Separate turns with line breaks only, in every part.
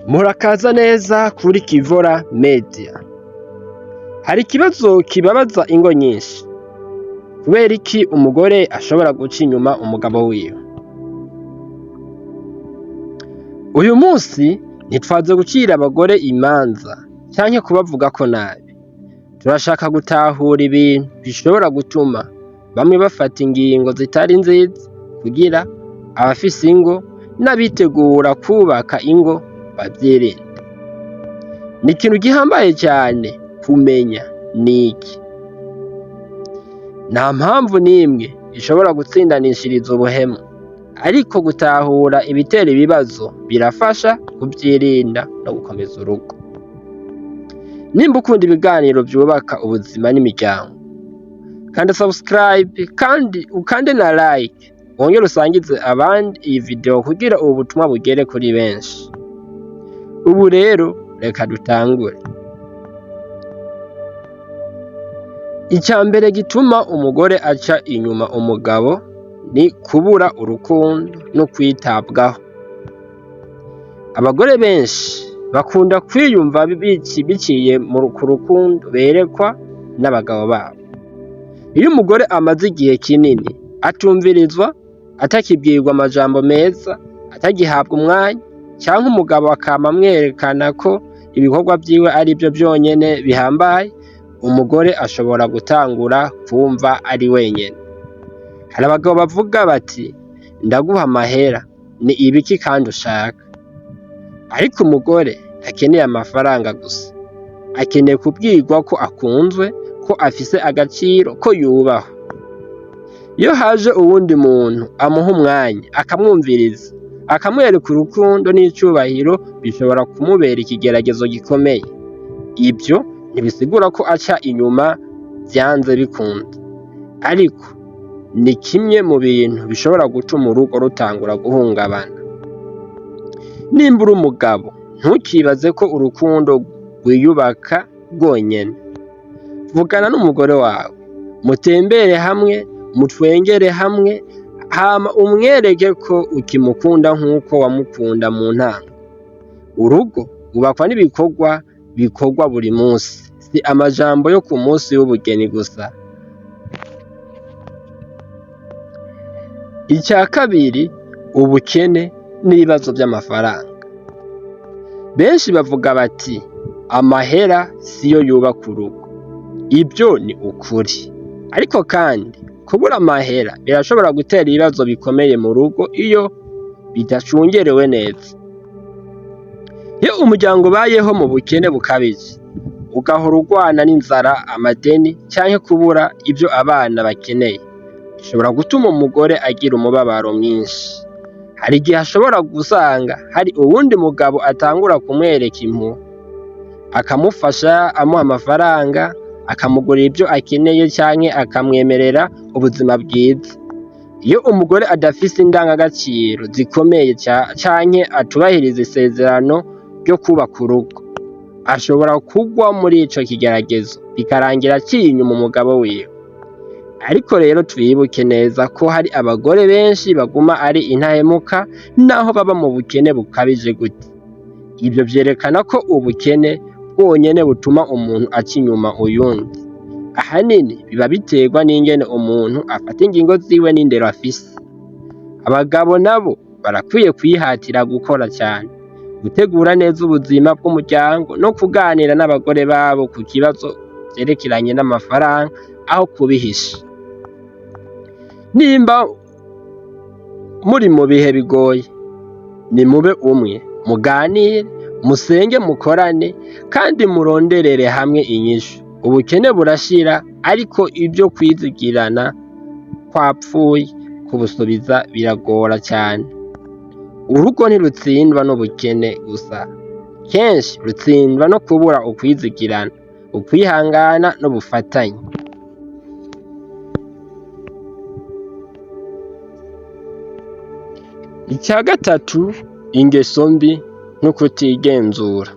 Murakaza neza kuri Kivora Media. Hari ikibazo kibabaza ingo nyinshi. Kubera iki umugore ashobora guca inyuma umugabo wiwe? Uyu munsi ntitwaze gucira abagore imanza canke kubavugako nabi. Turashaka gutahura ibintu bishobora gutuma bamwe bafata ingingo zitari nziza kugira abafise ingo n'abitegura kwubaka ingo bavyirinde. Ni ikintu gihambaye cane kumenya niki. Nta mpamvu n'imwe ishobora gutsindanishiriza ubuhemu, ariko gutahura ibitera ibibazo birafasha kuvyirinda no gukomeza urugo. Nimba ukunda ibiganiro vyubaka ubuzima n'imiryango, kanda subscribe kandi ukande na like, wongere usangize abandi iyi video kugira ubu butumwa bugere kuri benshi. Ubu rero reka dutangure. Ica mbere gituma umugore aca inyuma umugabo ni kubura urukundo no kwitabwaho. Abagore benshi bakunda kwiyumva biciye ku rukundo berekwa n'abagabo babo. Iyo umugore amaze igihe kinini atumvirizwa, atakibwirwa amajambo meza, atagihabwa umwanya, canke umugabo akama amwerekana ko ibikorwa vyiwe arivyo vyonyene bihambaye, umugore ashobora gutangura kumva ari wenyene. Hari abagabo bavuga bati ndaguha amahera, ni ibiki kandi ushaka? Ariko umugore ntakeneye amafaranga gusa, akeneye kubwirwa ko akunzwe, ko afise agaciro, ko yubahwa. Iyo haje uwundi muntu amuha umwanya, akamwumviriza, akamwereka urukundo n'icubahiro, bishobora kumubera ikigeragezo gikomeye. Ivyo ntibisigura ko aca inyuma vyanze bikunze, ariko ni kimwe mu bintu bishobora gutuma urugo rutangura guhungabana. Nimba uri umugabo, ntukibaze ko urukundo rwiyubaka rwonyene. Vugana n'umugore wawe, mutembere hamwe, mutwengere hamwe, hama umwereke ko ukimukunda nk'uko wamukunda mu ntango. Urugo rwubakwa n'ibikorwa bikorwa buri munsi, si amajambo yo ku munsi w'ubugeni gusa. Ica kabiri, ubukene n'ibibazo vy'amafaranga. Benshi bavuga bati amahera siyo yubaka urugo. Ivyo ni ukuri. Ariko kandi kubura amahera birashobora gutera ibibazo bikomeye mu rugo iyo bidacungerewe neza. Iyo umuryango ubayeho mu bukene bukabije, ugahora urwana n'inzara, amadeni canke kubura ivyo abana bakeneye, bishobora gutuma umugore agira umubabaro mwinshi. Hari igihe ashobora gusanga hari uwundi mugabo atangura kumwereka impuhwe, akamufasha amuha amafaranga, akamugurira ivyo akeneye canke akamwemerera ubuzima bwiza. Iyo umugore adafise indangagaciro zikomeye canke atubahiriza isezerano ryo kwubaka urugo, ashobora kugwa muri ico kigeragezo bikarangira aciye inyuma umugabo wiwe. Ariko rero twibuke neza ko hari abagore benshi baguma ari intahemuka naho baba mu bukene bukabije gute. Ivyo vyerekana ko ubukene bwonyene butuma umuntu aca inyuma uyundi. Ahanini biba biterwa n'ingene umuntu afata ingingo ziwe n'indero afise. Abagabo nabo barakwiye kwihatira gukora cane, gutegura neza ubuzima bw'umuryango no kuganira n'abagore babo ku kibazo vyerekeranye n'amafaranga aho kubihisha. Nimba muri mu bihe bigoye, nimube umwe, muganire, musenge mukorane kandi muronderere hamwe inyishu. Ubukene burashira ariko ivyo kwizigirana kwapfuye kubusubiza biragora cane. Urugo ntirutsindwa n'ubukene gusa, kenshi rutsindwa no kubura ukwizigirana, ukwihangana n'ubufatanye. Ica gatatu, ingeso mbi no kutigenzura.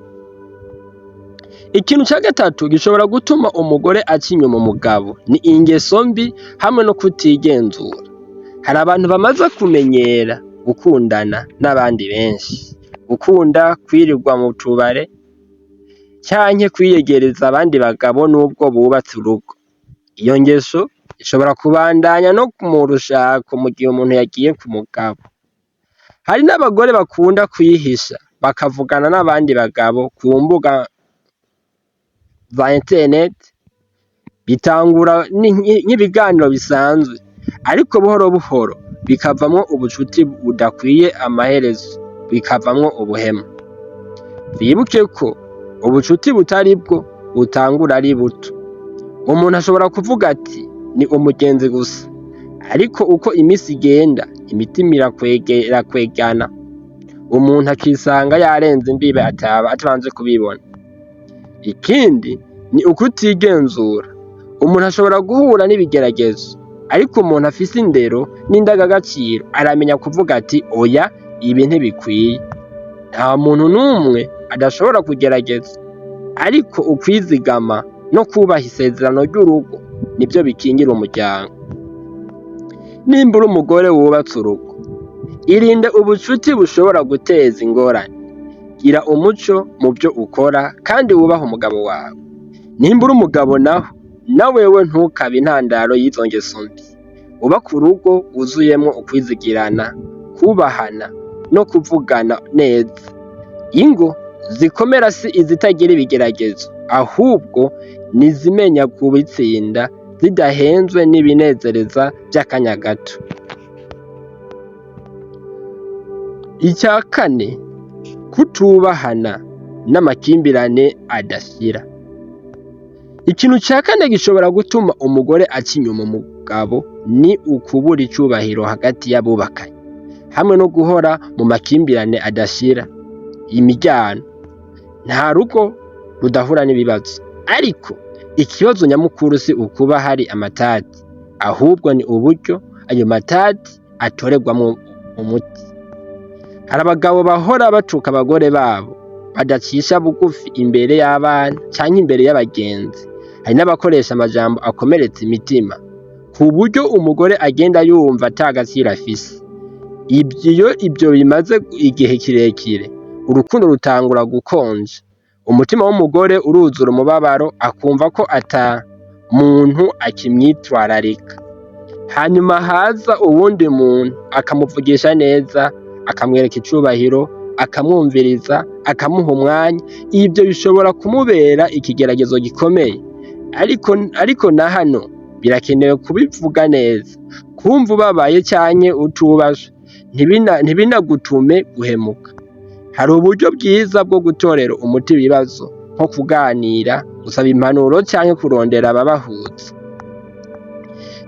Ikintu ca gatatu gishobora gutuma umugore aca inyuma umugabo ni ingeso mbi hamwe no kutigenzura. Hari abantu bamaze kumenyera gukundana n'abandi benshi, Gukunda kwirirwa mu tubare canke kwiyegereza abandi bagabo n'ubwo bubatse urugo. Iyo ngeso ishobora kubandanya no mu rushako mu gihe umuntu yagiye ku mugabo. Hari n'abagore bakunda kwihisha bakavugana n'abandi bagabo ku mbuga za internet, bitangura nk'ibiganiro bisanzwe, ariko buhoro buhoro bikavamwo ubucuti budakwiye amaherezo, bikavamwo ubuhemu. Twibuke ko ubucuti butari bwo butangura ari buto. Umuntu ashobora kuvuga ati ni umugenzi gusa, ariko uko iminsi igenda imitima irakwegana, umuntu akisanga yarenze imbibe ataba atabanje kubibona. Ikindi ni ukutigenzura. Umuntu ashobora guhura n'ibigeragezo, ariko umuntu afise indero n'indangagaciro aramenya kuvuga ati oya, ibi ntibikwiye. Nta muntu n'umwe adashobora kugerageza, ariko ukwizigama no kubaha isezerano ry'urugo nivyo bikingira umuryango. Nimba uri umugore wubatse urugo, irinde ubucuti bushobora guteza ingorane. Gira umuco mu vyo ukora kandi wubahe umugabo wawe. Nimba uri umugabo naho, na wewe ntukabe intandaro y'izo ngeso mbi. Ubake urugo rwuzuyemwo ukwizigirana, kubahana no kuvugana neza. Ingo zikomera si izitagira ibigeragezo, ahubwo ni izimenya kubitsinda zidahenzwe n'ibinezereza vy'akanya gato. Ica kane, kutubahana n'amakimbirane adashira. Ikintu ca kane gishobora gutuma umugore aca inyuma umugabo ni ukubura icubahiro hagati y'abubakanye, hamwe no guhora mu makimbirane adashira, imiryano. Nta rugo rudahura n'ibibazo, ariko ikibazo nyamukuru si ukuba hari amatati, ahubwo ni uburyo ayo matati atorerwamwo umuti. Hari abagabo bahora batuka abagore babo, badacisha bugufi imbere y'abana canke imbere y'abagenzi. Hari n'abakoresha amajambo akomeretsa imitima, ku buryo umugore agenda yumva ata gaciro afise. Iyo ivyo bimaze igihe kirekire, urukundo rutangura gukonja. Umutima w'umugore uruzura umubabaro, akumva ko ata muntu akimwitwararika. Hanyuma haza uwundi muntu akamuvugisha neza, akamwereka icubahiro, akamwumviriza, akamuha umwanya. Ivyo bishobora kumubera ikigeragezo gikomeye. Ariko na hano birakenewe kubivuga neza. Kumva ubabaye canke utubashwe ntibinagutume guhemuka. Hari uburyo bwiza bwo gutorera umuti ibibazo, nko kuganira, gusaba impanuro canke kurondera ababahuza.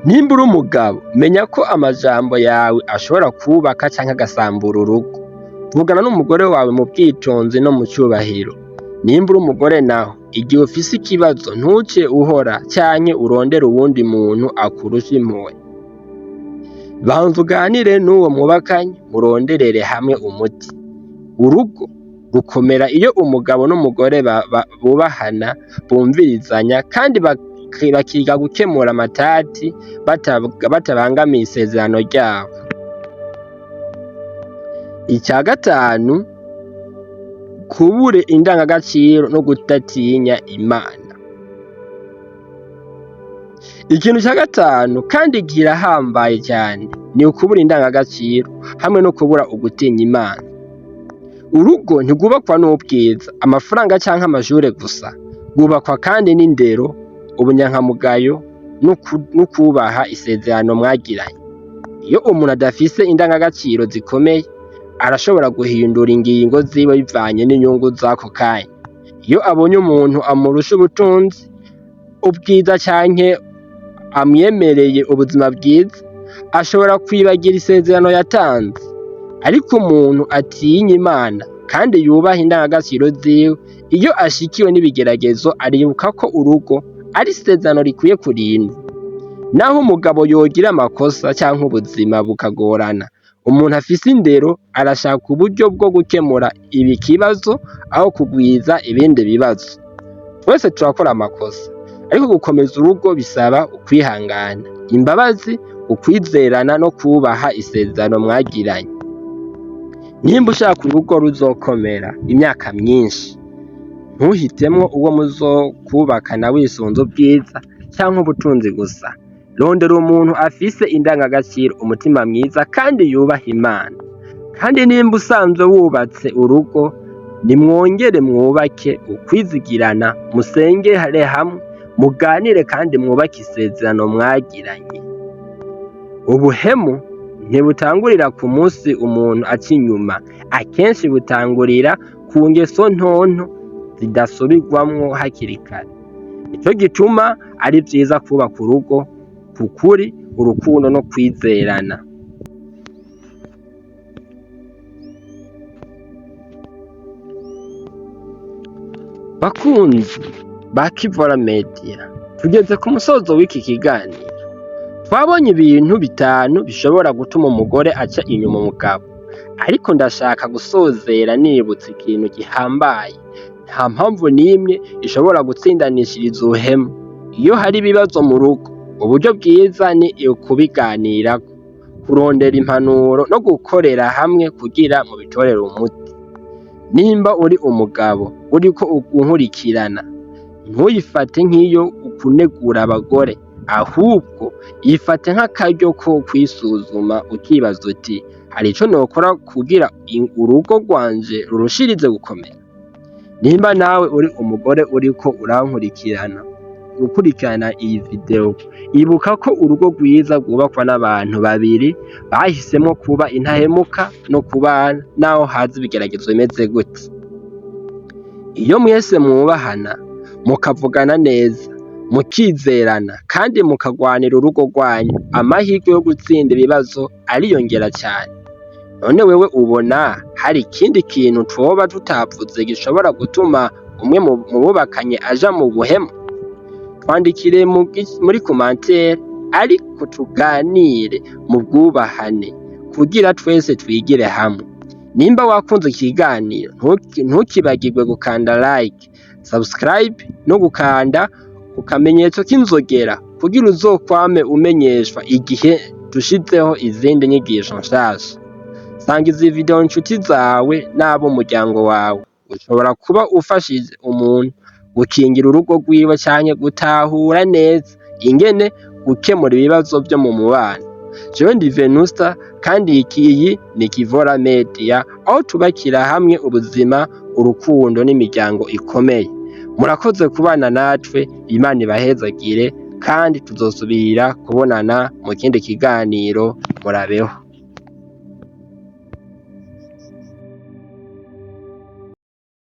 Nimba uri umugabo, menya ko amajambo yawe ashobora kubaka canke agasambura urugo. Vugana n'umugore wawe mu bwitonzi no mu cubahiro. Nimba uri umugore naho, igihe ufise ikibazo ntuce uhora canke urondere uwundi muntu akurusha impuhwe. Banza uganire n'uwo mwubakanye, muronderere hamwe umuti. Urugo rukomera iyo umugabo n'umugore bubahana, bumvirizanya kandi bakiga gukemura amatati batabangamiye isezerano ryabo. Ica gatanu, kubura indangagaciro no kudatinya Imana. Ikintu ca gatanu kandi kirahambaye cyane ni ukubura indangagaciro hamwe no kubura ugutinya Imana. Urugo ntirwubakwa n'ubwiza, amafaranga canke amashure gusa, rwubakwa kandi n'indero, ubunyankamugayo no kubaha isezerano mwagiranye. Iyo umuntu adafise indangagaciro zikomeye, arashobora guhindura ingingo ziwe bivanye n'inyungu z'ako kanya. Iyo abonye umuntu amurusha ubutunzi, ubwiza canke amwemereye ubuzima bwiza, ashobora kwibagira isezerano yatanze. Ariko umuntu atinya Imana kandi yubaha indangagaciro ziwe, iyo ashikiwe n'ibigeragezo aribuka ko urugo ari isezerano rikwiye kurindwa. Naho umugabo yogira amakosa canke ubuzima bukagorana, umuntu afise indero arashaka uburyo bwo gukemura ibi kibazo aho kugwiza ibindi bibazo. Twese turakora amakosa, ariko gukomeza urugo bisaba ukwihangana, imbabazi, ukwizerana no kubaha isezerano mwagiranye. Nimba ushaka urugo ruzokomera imyaka myinshi, ntuhitemwo uwo muzokubakana wisunze ubwiza canke ubutunzi gusa. Rondera umuntu afise indangagaciro, umutima mwiza kandi yubaha Imana. Kandi nimba usanzwe wubatse urugo, nimwongere mwubake ukwizigirana, musengere hamwe, muganire kandi mwubake isezerano mwagiranye. Ubuhemu ntibutangurira ku munsi umuntu aca inyuma, akenshi butangurira ku ngeso ntonto zidasubirwamwo hakiri kare. Nico gituma ari vyiza kubaka urugo ku kuri, urukundo no kwizerana. Bakunzi ba Kivora Media, tugeze ku musozo w'iki kiganiro. Twabonye ibintu bitanu bishobora gutuma umugore aca inyuma umugabo, ariko ndashaka gusozera nibutsa ikintu gihambaye. Nta mpamvu n'imwe ishobora gutsindanishiriza ubuhemu. Iyo hari ibibazo mu rugo, uburyo bwiza ni ukubiganirako, kurondera impanuro no gukorera hamwe kugira mubitorere umuti. Nimba uri umugabo uriko unkurikirana, ntuyifate nk'iyo ukunegura abagore, ahubwo yifate nk'akaryo ko kwisuzuma ukibaza uti hari ico nokora kugira urugo rwanje rurushirize gukomera? Nimba nawe uri umugore uriko urankurikirana, ukurikirana iyi video, ibuka ko urugo rwiza rwubakwa n'abantu babiri bahisemwo kuba intahemuka no kubana naho haza ibigeragezo bimeze gute. Iyo mwese mwubahana, mukavugana neza, mukizerana kandi mukagwanira urugo rwanyu, amahirwe yo gutsinda ibibazo ariyongera cyane. None wewe ubona hari ikindi kintu twoba tutavuze gishobora gutuma umwe mu bubakanye aja mu buhemu? Twandikire muri commentaire, ariko tuganire mu bwubahane kugira twese twigire hamwe. Nimba wakunze ikiganiro, ntukibagirwe gukanda like, subscribe no gukanda ku kamenyetso k'inzogera kugira uzokwame umenyeshwa igihe dushizeho izindi nyigisho nshasha. Sangiza iyi video inshuti zawe n'ab'umuryango wawe. Ushobora kuba ufashije umuntu gukingira urugo rwiwe canke gutahura neza ingene gukemura ibibazo vyo mu mubano. Jewe ndi Venusta kandi iyi ni Kivora Media, aho tubakira hamwe ubuzima, urukundo n'imiryango ikomeye. Murakoze kubana natwe, Imana ibahezagire kandi tuzosubira kubonana mu kindi kiganiro. Murabeho.